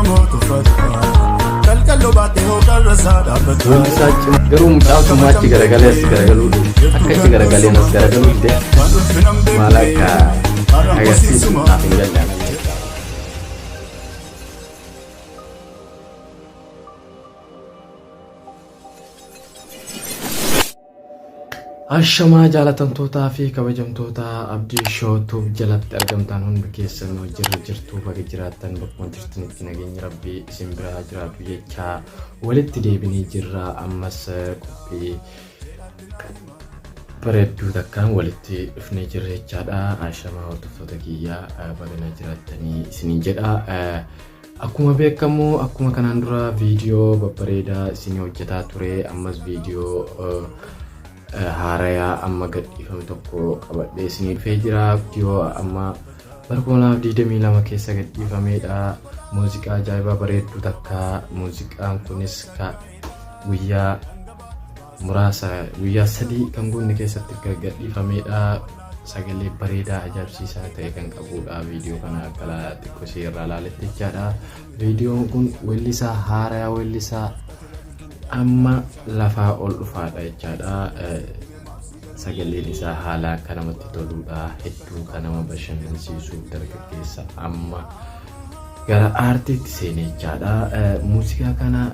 Oromoo tuffata. Qalqalloo baatee hookarra isaa dhaabbata. Weellisaa cimaa garuu mucaan sun achi garagalee as garagaluu akka achi garagaleen as garagaluu dide Waan ulfina hin maal beekne akka har'aan agarsiisu kosiisuma. naaf hin galle ana jechuudha. Ashamaa jaalatamtootaa fi kabajamtoota Abdii Shootuuf jalatti argamtan hundi keessanuu jirra jirtuu baga jiraattan bakkuma jirtanitti nageenyi rabbii isin biraa jiraatu jechaa walitti deebinee jirra ammas qophii bareedduu takkaan walitti dhufnee jirra jechaadha. Ashamaa hordoftoota kiyyaa baga na jiraattanii isiniin jedha. Akkuma beekamu akkuma kanaan dura viidiyoo babbareedaa isinii hojjetaa ture ammas viidiyoo haarayaa amma gadhiifame tokko qabadhee isinii dhufee jira. Viidiyoo amma bara 2022 keessa gadhiifamedha. Muuziqaa ajaa'ibaa bareedduu takka muuziqaan kunis ka guyyaa muraasa guyyaa 3 kan guunne keessatti gadhiifamedha. Sagalee bareedaa ajaa'ibsiisaa ta'e kan qabudha. Viidiyoo kana akka xiqqoo ishee irraa ilaaletti jechaadha. Viidiyoon kun weellisaa haarayaa weellisaa amma lafaa ol dhufaadha jechaadha. Sagaleen isaa haala akka namatti toludha. Hedduu kan nama bashannansiisu dargaggeessa amma gara aartiitti seene jechaadha. Muuziqaa kana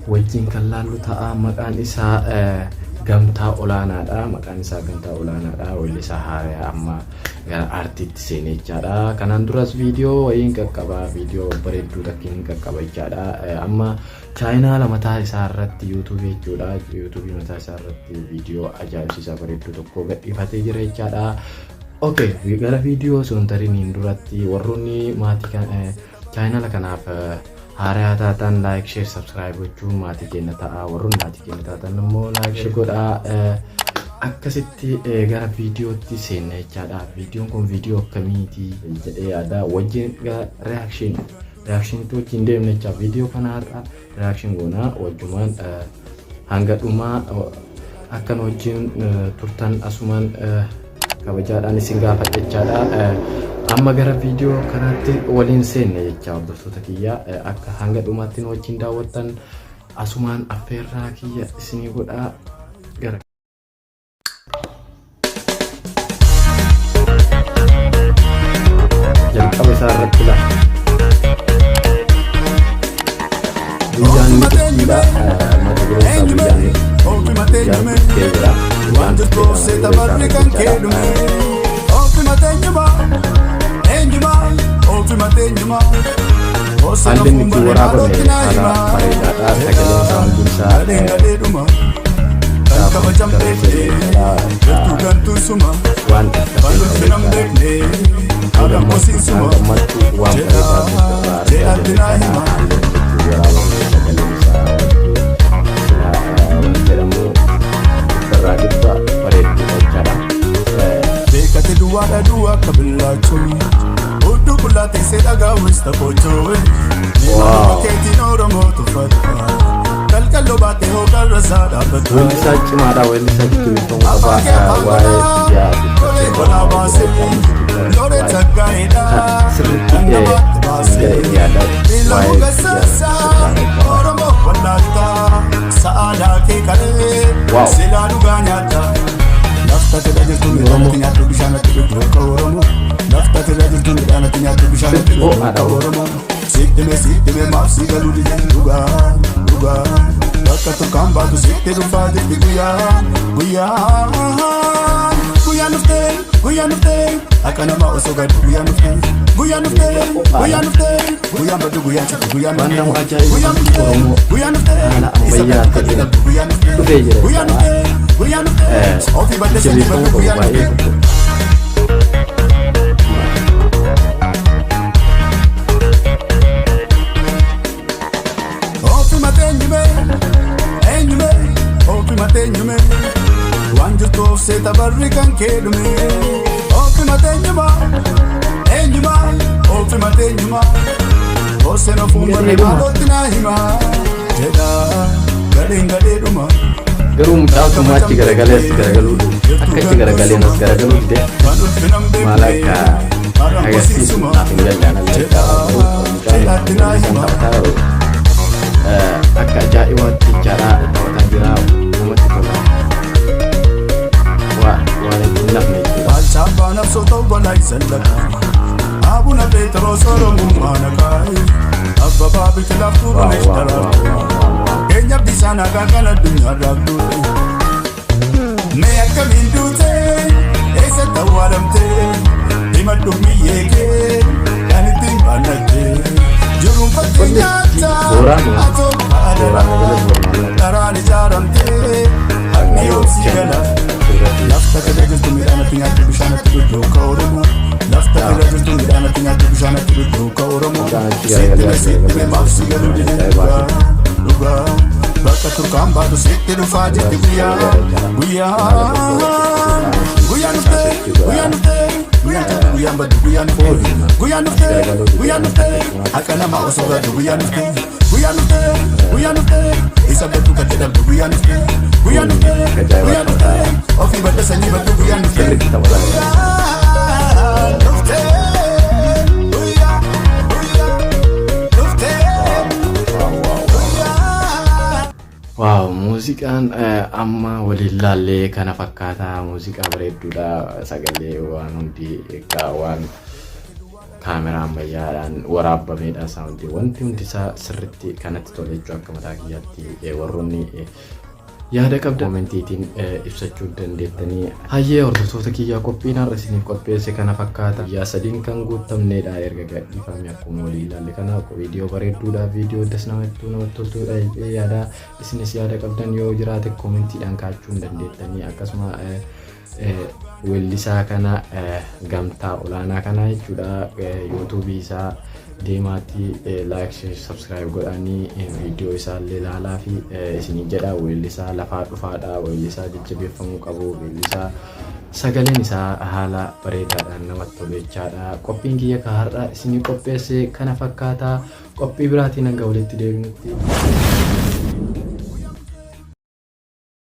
wajjin kan laallu ta'a. Maqaan isaa Gamtaa Olaanaadha. Maqaan isaa Gamtaa Olaanaadha. Weellisaa haarayaa amma gara aartiitti seene jechaadha. Kanaan duras viidiyoo wayiin qaqqaba. Viidiyoo bareedduu takkiin qaqqaba jechaadha. Amma chaayinaala mataa isaa irratti yuutuubii jechuudha. Yuutuubii mataa isaa irratti viidiyoo ajaa'ibsiisaa bareedduu tokko gadhiifatee jira jechaadha. Okay, gara viidiyoo osoo hin tariniin duratti warroonni maatii chaayinaala kanaaf haaraa taatan like, share, subscribe gochuun maatii keenya ta'a. Warroonni maatii keenya taatan immoo like, share godhaa. Akkasitti gara viidiyootti seenna jechaadha. Viidiyoon kun viidiyoo akkamiiti jedhee yaada. Wajjin gara reactionitti wajjin deemna jecha viidiyoo kana har'a reaction goonaa wajjumaan hanga dhumaa akkan wajjin turtan asumaan kabajaadhaan isin gaafadha jechaadha. Amma gara viidiyoo kanaatti waliin seenne jecha hordoftoota kiyya akka hanga dhumaatti nu wajjin daawwattan asumaan affeerraa kiyya isinii godhaa gara. Jalqaba isaa irratti lafa. Guyyaan inni qixxiidha. Mata dureen isaa guyyaan guyyaan qixxee jira. Waan Guyyaan jirtu qixxeedha seeta mata barri dureen kan isaa kee jechaadha. dhume. Ofuma teenyuma eenyuma ofuma teenyuma. Haalli inni ittiin waraabame haala bareedaadha. Sagaleen isaa hundi isaa Gadheen gadheedhuma. Kan kabajam beekne jirtu gantuun suma. waan Kan ulfina hin beekne har'aan kosiisuma. Gammachuu waan Jedha bareedaa irraa jedhaatti argaa naa jirre hima. kana haalli inni ittiin waraabame sagaleen isaa wanti jedhamu irraa dhibba bareedduudha jechaadha. Beekate duwwaadha duwwaa akka billaachuu. Hudduu qullaa teessee dhagaa wista kochoo. Wow. Keetiin Oromoo tuffata. Qalqalloo baatee hookarra isaa dhaabbata. Weellisaa cimaadha. Weellisaa jajjabeeffamuu qaba. Waa'ee biyyaa Lolee golaa baasee, lolee chaggaa'eedha. Sirriitti yaada Ilamu waa'ee gassaasaa, biyyaa Oromoo wallaaltaa, sa'aadaa kee qaree, Wow. silaa dhugaa nyaata. Lafta fedha jirtu midhaanatti nyaattu bishaanatti dhugdu akka Oromoo. Lafta fedha jirtu midhaanatti nyaattu bishaanatti dhugdu akka Oromoo. Sitti mee sitti mee maaf si galuu dide dhugaa dhugaa. Bakka tokkaan baatu sitti dhufaa jirti guyyaa guyyaa. Guyyaan dhuftee guyyaan dhuftee akka nama osoo gadi guyyaan dhuftee guyyaan dhuftee guyyaan dhuftee guyyaan baddu guyyaan citu guyyaan Waan nama dhuftee ajaa'ibu guyyaan dhuftee Oromoo guyyaan dhuftee haala isa ammayyaa kan ta'een jedhamtu guyyaan dhuftee dhufee jira guyyaan jechaadha. dhuftee guyyaan dhuftee ofii balleessanii Jajjabeeffamuu baddu qabu guyyaan baay'ee dhuftee. tokko. Ofuma teenyume eenyume ofuma teenyume waan jirtuuf seeta barri kan kee dhume. Ofuma teenyuma eenyuma ofuma teenyuma Hooseen ofuun barri maalootti naa hima jedha gadheen gadheedhuma. Garuu mucaan sun achi garagalee as garagaluu akka achi garagaleen as garagaluu dide Kan ulfina hin maal beekne akka Agarsiisu naaf hin galle anallee Jedhaatti naa hima. Akka ajaa'ibaatti jechaadha taphataa jira, namatti tola. Waan itti hin nafne jechuudha. Baalchaa abbaa nafsoo ta'u balaa isa laqa. Abuna Pheexiroos Oromummaa naqaayi. Abbabaa Biqilaaf Turunesh Daraartuu. Keenya Abdiisaa nagaa kan addunyaarraa duute. Mee akkamiin duute, eessatti awwaalamte, himadhu miyyee kee kan ittiin baannatte. Jiruun fakkii nyaataa atoo haadha dharaan ijaaramte haqni yoomsii gala. Lafta irra jirtu midhaan nyaattu bishaan dhugdu ka Oromoo. Lafta irra jirtu midhaan nyaattu bishaan dhugdu ka Oromoo. Sitti mee, sitti mee, maaf si galuu dide dhugaa dhugaa. Bakka turkaan baatu sitti dhufaa jirti guyyaa guyyaa. Guyyaan dhuftee, guyyaan dhuftee, guyyaan taatu, guyyaan baddu, guyyaan dhuftee, guyyaan dhuftee, guyyaan dhuftee, haqa nama osoo gaaddu guyyaan dhuftee, guyyaan dhuftee, guyyaan dhuftee, isa baddu kan jedhamtu guyyaan dhuftee, guyyaan dhuftee, guyyaan dhuftee, ofii badda sanyii baddu guyyaan dhuftee. Sirriitti taphataa jira. Guyyaan dhuftee, guyyaa guyyaa dhuftee guyyaa. Wow, muuziqaan amma waliin laallee kana fakkaata. Muuziqaa bareedduudha. Sagalee waan hundi egaa waan kaameraa ammayyaadhaan waraabamedha. Soundii wanti hundi isaa sirriitti kanatti tole jechuu akka mataa kiyyaatti. Warroonni yaada qabda commentiitiin ibsachuu dandeettanii. Hayyee hordoftoota kiyyaa, qophiin har'a isiniif qopheesse kana fakkaata. Guyyaa 3n kan guutamnedha erga gadhiifame. Akkuma walii ilaalle kana viidiyoo bareedduudha. Viidiyoo das namatti namatti toltuudha jedhee yaada. Isinis yaada qabdan yoo jiraate commentiidhaan kaachuu hin dandeettanii. Akkasuma weellisaa kana, Gamtaa Olaanaa kana jechuudha, YouTubeii isaa deemaatti like, subscribe godhanii viidiyoo isaallee ilaalaa fi isinii jedha. Weellisaa lafaa dhufaadha, weellisaa jajjabeeffamuu qabu, weellisaa sagaleen isaa haala bareedaadhaan namatti tolechaadha. Qophiin kiyya ka har'a isinii qopheesse kana fakkaata. Qophii biraatiin hanga walitti deebinutti.